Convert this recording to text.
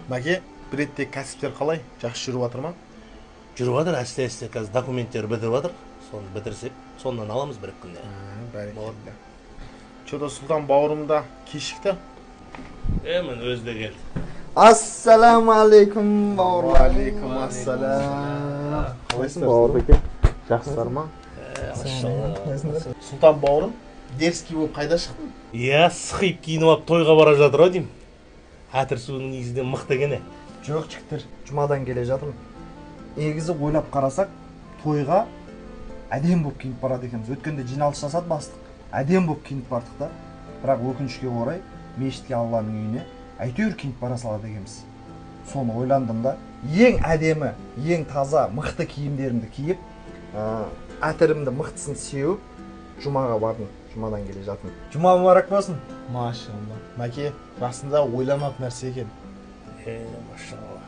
Мәке, бір ретте кәсіптер қалай? Жақсы жүріп жатыр ма? Жүріп жатыр, әсте-әсте қазір документтер бітіріп жатыр. Соны бітірсек, сонан аламыз бір екі күнде. Бәрекелді. Че-то Сұлтан бауырым да кешікті. Міне өзі де келді. Ассалаумағалейкум, бауырлар. Уағалейкум ассалам. Қалайсың, бауырбеке? Жақсылар ма? Сұлтан бауырым, дерзкий болып қайда шықтың? Иә, сықиып киініп алып тойға бара жатыр ау деймін. Әтір суының иісі де мықты екен. Жоқ, жігіттер, жұмадан келе жатырмын. Негізі ойлап қарасақ, тойға әдемі болып киініп барады екенбіз. Өткенде жиналыс жасады бастық. Әдемі болып киініп бардық та. Бірақ өкінішке орай, мешітке, Алланың үйіне әйтеуір киініп бара салады екенбіз. Соны ойландым да, ең әдемі, ең таза, мықты киімдерімді киіп, әтірімді мықтысын сеуіп, жұмаға бардым. Жұмадан келе жатырмын. Жұма мүбәрак болсын. Машалла. Мәке, расында ойланатын нәрсе екен. Машалла.